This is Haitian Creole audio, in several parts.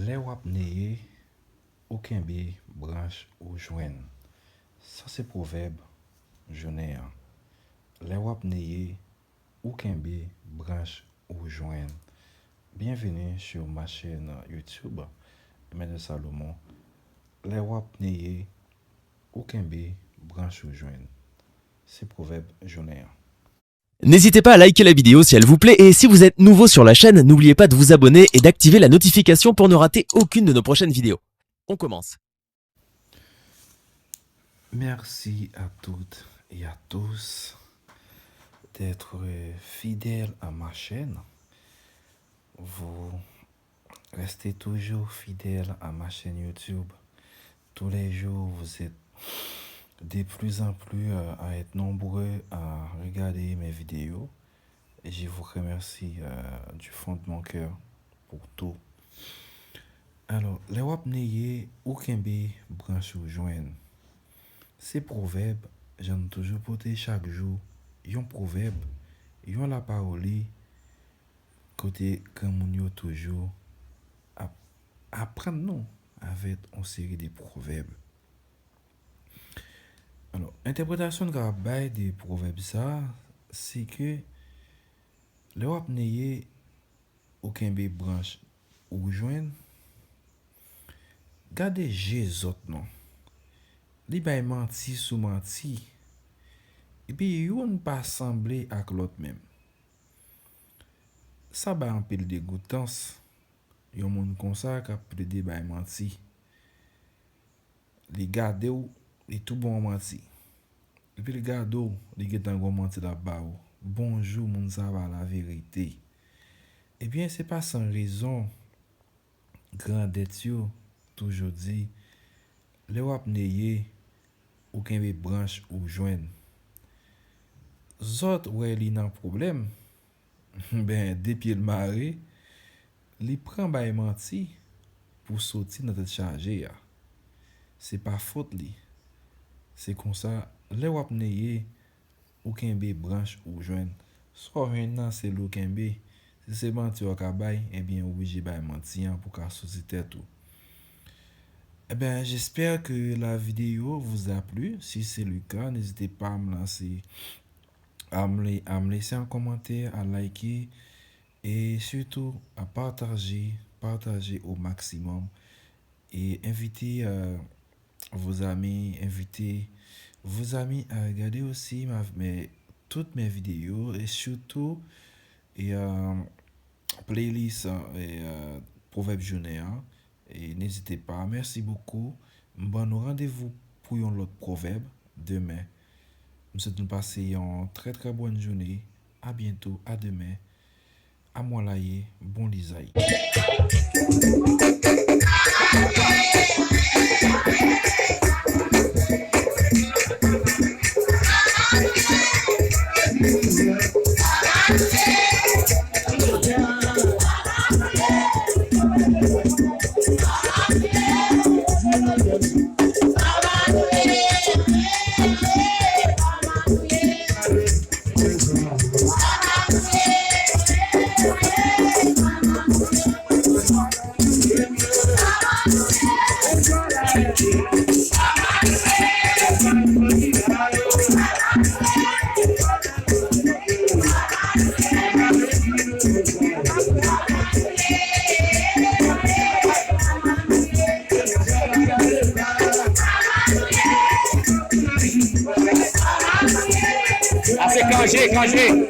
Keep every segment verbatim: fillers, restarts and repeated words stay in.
Lè w ap neye, ou kenbe branch ou jwenn. Sa se pwovèb jounen an. Lè w ap neye, ou kenbe branch ou jwenn. Bienvenue sur ma chaîne YouTube, Maître Salomon. Lè w ap neye, ou kenbe branch ou jwenn. Se pwovèb jounen an. N'hésitez pas à liker la vidéo si elle vous plaît et si vous êtes nouveau sur la chaîne, n'oubliez pas de vous abonner et d'activer la notification pour ne rater aucune de nos prochaines vidéos. On commence. Merci à toutes et à tous d'être fidèles à ma chaîne. Vous restez toujours fidèles à ma chaîne YouTube. Tous les jours, vous êtes de plus en plus, euh, à être nombreux à regarder mes vidéos. Et je vous remercie, euh, du fond de mon cœur pour tout. Alò, lè w ap neye, ou kenbe branch ou jwenn. Se pwovèb, jan n toujou pote chak jou, yon pwovèb, yon lapawoli, kote granmoun yo toujou ap aprann nou avèk yon seri de pwovèb. Alò, entèpretasyon n kapab bay de pwovèb sa a, se ke lè w ap neye, ou kenbe branch ou jwenn, gade je zòt non. Li bay manti sou manti. Epi youn pa sanble ak lòt menm. Sa bay anpil degoutans, yon moun konsa k ap plede bay manti. Li gade w, li tou ba w manti. Epi l gade w, li gentan gon manti l ap ba w. Bonjou, moun sa a pa laverite. Ebyen, se pa san rezon grandèt yo toujou di, lè w ap neye, ou kenbe branch ou jwenn. Zòt wè li nan pwoblèm, ben, de pye l mare, li pran bay manti pou soti nan tèt chaje a. Se pa fòt li. Se konsa, lè w ap neye, ou kenbe branch ou jwenn. Sa w jwenn nan, se li w kenbe. Si se manti w ka bay, ebyen, ou blije bay manti an pou ka soti tèt ou. Eh ben, j'espère que la vidéo vous a plu. Si c'est le cas, n'hésitez pas à me lancer, à me, à me laisser un commentaire, à liker et surtout à partager, partager au maximum. Et invitez, euh, vos amis, invitez vos amis à regarder aussi ma, mes, toutes mes vidéos et surtout et, euh, playlist, euh, et, euh, Pwovèb jounen an. Et n'hésitez pas. Merci beaucoup. M ban nou randevou pou yon lòt pwovèb demen. M swete nou pase yon trè, trè bòn jounen. À bientôt, à demain. Amwalaye, bon lizay. Ase kanje, kanje.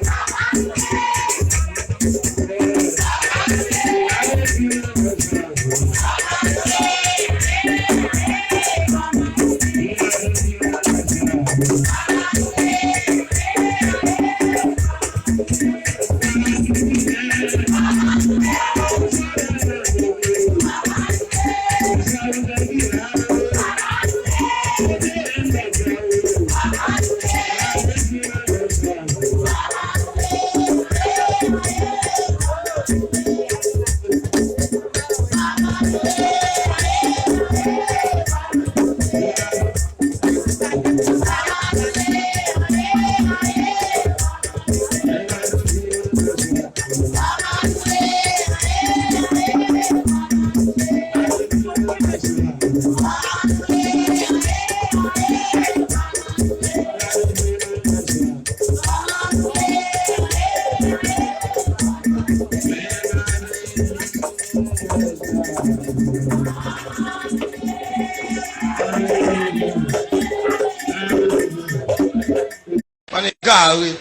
kare.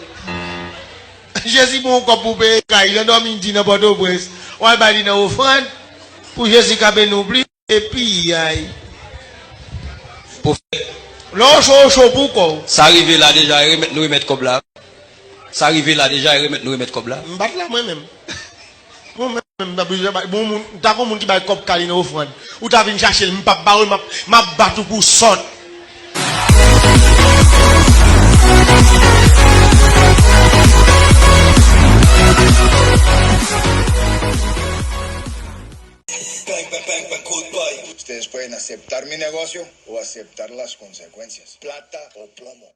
Jezi ba w kòb pou peye kay, jan dòmi di nan Pòtoprens. W al bay li nan ofrann pou Jezi ka beni w plis. Epi, ay. Pwofèt. Lè w cho, w cho pou kò w. Sa rive la deja, e remèt nou remèt kòb la. Sa rive la deja, e remèt nou remèt kòb la. M pa t la mwen menm. Mwen menm, m ta bezwen bay, bon moun, m ta gon moun ki bay kòb kay li nan ofrann. Ou ta vin chache l, m p ap ba w l, m ap, m ap bat ou pou sòt. Ustedes pueden aceptar mi negocio o aceptar las consecuencias. Plata o plomo.